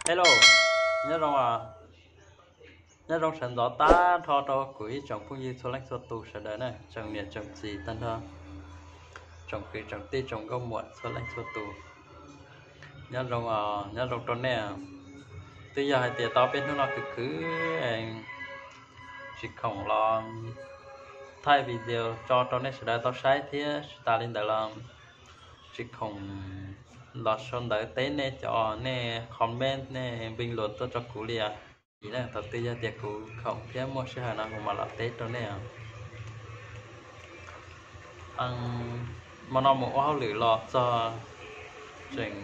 Hello, nyob zoo, nyob zoo sawv ntxov tag nrho rau kuv ib tsoom phooj ywg txhua leej txhua tus sawv daws na, tsoom niam tsoom txiv tag nrho, tsoom kwv tsoom tij tsoom nkauj muam txhua leej txhua tus. Nyob zoo, nyob zoo rau nej. Twb yog hais tias tau peb hnub no khwv khwv, tsis khoom los thaij video tso rau nej sawv daws tau saib thiab tsis tas li ntawd los tsis khoom los sau ntawv teb nej cov, nej comment nej bình luận tuaj rau kuv li os. Thaum twg yog tias kuv khoom thiab muaj sij hawm no kuv mam los teb rau nej os. Hmo no mus ua hauj lwm los txog, tseem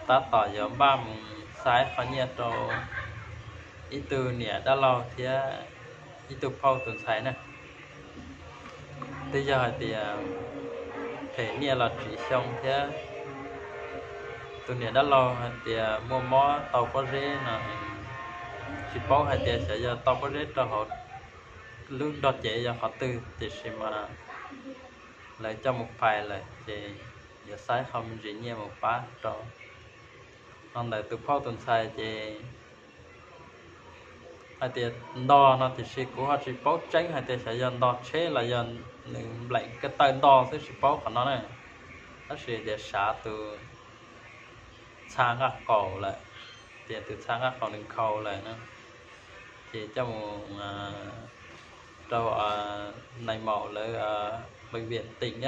tab tom yuav npaj mus xaib qhov nyiaj rau ib tug niam dab laug thiab ib tug phauj tus ntxhais na. Twb yog hais tias phem nyiaj los tsiv xyoo thiab, tus niam dab laug hais tias muaj mob tau pob zeb no, tsis paub hais tias xyov yog tau pob zeb rau hauv lub nrog cev yog qhov twg, tiam sis mas lawv coj mus phais lawm ces yuav xaib qho me ntsis nyiaj mus pab rau. Ho ntawm tus phauj tus ntxhais ces hais tias ntog no tiam sis kuv ho tsis paub tseeb hais tias xyov yog ntog tsheb los yog nws nplaim ko taw ntog xwb tsis paub qhov no na. Tab sis tias xav tus txha nqaj qaum lawm, tias tus txha nqaj qaum nws nkhaus lawm na, ces coj mus rau nais maum lawv bệnh viện tỉnh,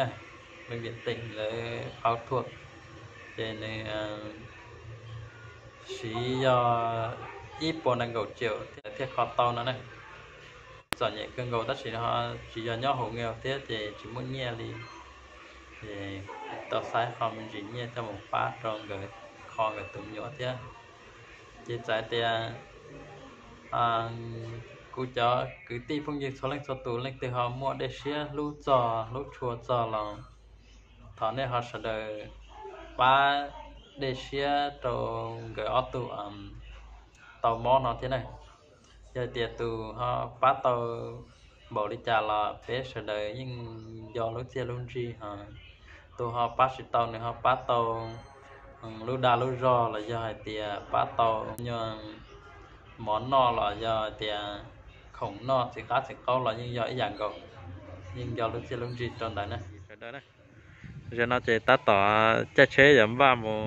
bệnh viện tỉnh lawv phẫu thuật, ces nws siv yog ib puas nees nkaum triệu thiaj kho tau no na. Txom nyem kawg nkaus tab sis ho tsis yog nyob hauv nghèo thiab ces tsis muaj nyiaj li, ces tau xaib qho me ntsis nyiaj coj mus pab rau nkawd kho nkawd tus me nyuam thiab. Ces txawm tias kuv cov kwv tij phooj ywg txhua leej txhua tus leej twg ho muaj dej siab hlub txog hlub tshua txog los thov nej ho sawv daws pab dej siab rau nkawd ob tug tau mob no thiab na. Yog tias tus ho pab tau npaum li cas los peb sawv daws yeej nco lub txiaj lub ntsig ho. Tus ho pab tsis tau nws ho pab tau lub dag lub zog los yog hais tias pab tau nyuag mov noj los yog hais tias khoom noj txiv qab txiv qaub los yeej yog ib yam nkaus, yeej nco lub txiaj lub ntsig rau ntawd na. Zaum no ces tab tom caij tsheb yuav npaj mus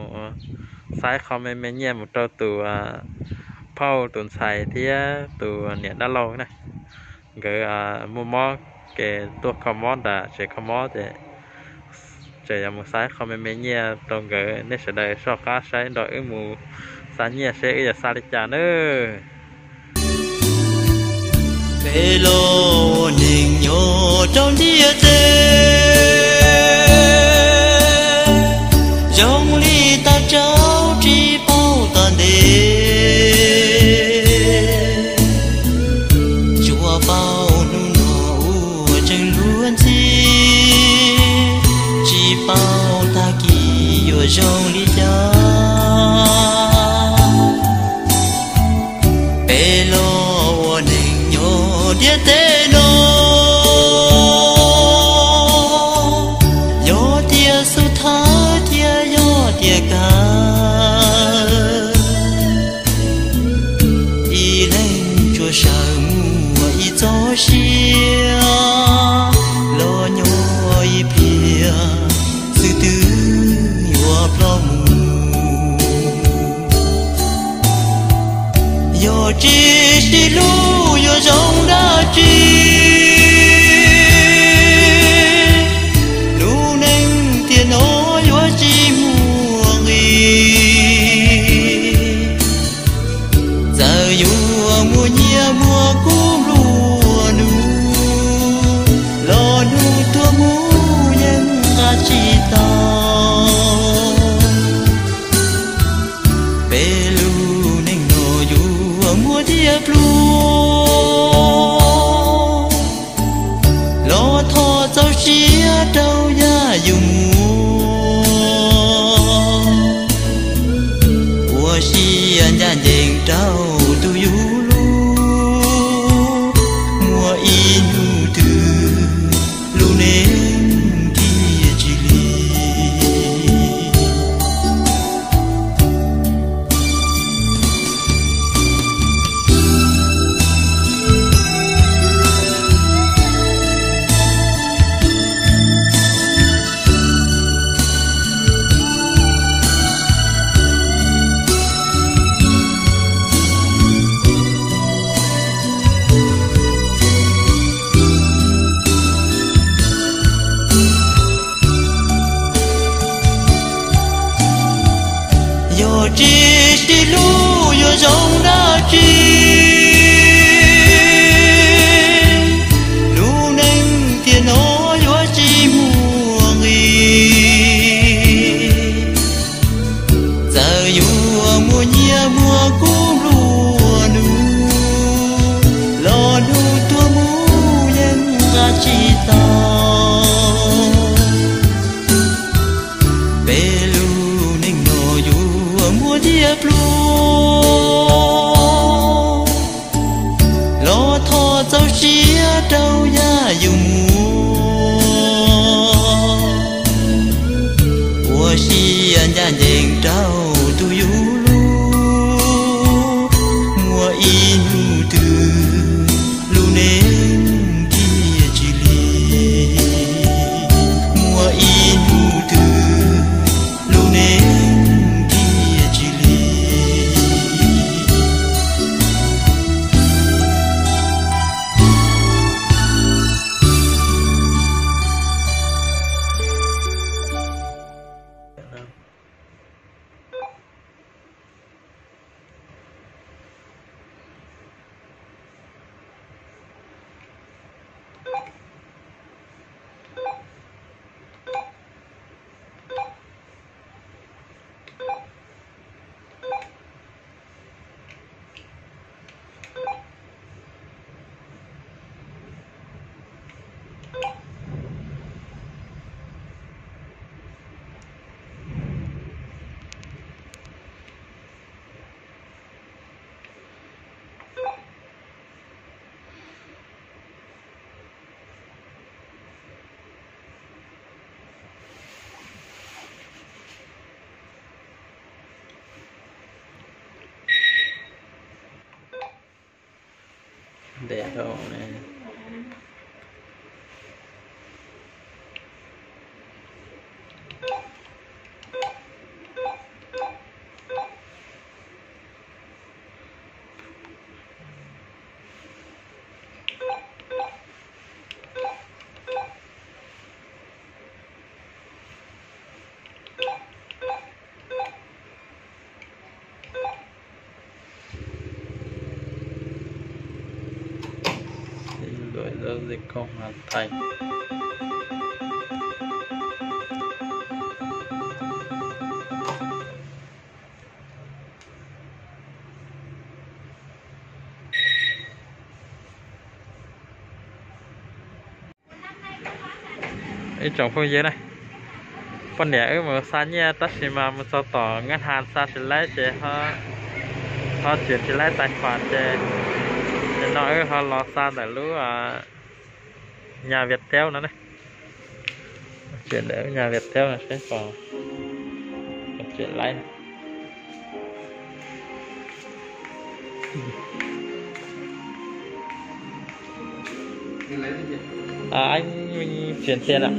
xaib qho me me nyiaj mus rau tus phauj tus ntxhais thiab tus niam dab laug na. Nkawd muaj mob ces tuaj kho mob nram tsev kho mob ces tseem yuav mus xaib qho me me nyiaj rau nkawd, nej sawv daws soj qab saib nrog wb mus xa nyiaj seb wb yuav xa li cas nawb. Peb los ua neeg nyob rau ntiaj teb, zoo li tau tsaub tsis paub tom ntej. Tsuas paub hnub no uas tseem luag ntxhi, tsis paub tag kis yuav zoo li cas. Peb los ua neeg nyob ntiaj teb no, yog tias xub thawj thiab yog tias kawg, ib leeg tsuas sawv muaj ib txoj sia, los nyob ib pliag xwb twb yuav ploj mus. Yog tsis sib hlub yuav zoo dab tsi, lub neej tiam no yuav tsis muaj nqis. Txawm yuav muaj nyiaj muaj kub nplua nuj, los hnub tuag mus yeej nqa tsis tau. Peb lub neej no yuav muaj tiaj pluag, Yog tsis sib hlub yuav zoo dab tsi? Lub neej tiam no yuav tsis muaj nqis. Txawm yuav muaj nyiaj muaj kub nplua nuj, los hnub tuag mus yeej nqa tsis tau. Peb lub neej no yuav muaj diav pluag, los thov txaus siab rau yaj yus muag. Ua siab ncaj ncees rau tus yus hlub, muaj ib hnub twg lub neej thiaj tsis lig. Muaj ib hnub twg lub neej thiaj tsis lig. Ntev dhau ne. Ib lub giao dịch không hoàn thành. Ib tsoom phooj ywg na, poj niam wb mus xa nyiaj tab sis mas mus txog tom ngab has xa tsis laib ces ho tseem tsis laib tais khuam ces, ces no wb ho los xa ntawm lub Nhà Viettel no ne. Tseem ntawm Nhà Viettel no seb puas tseem laib. Anh Minh chuyển tiền ạ.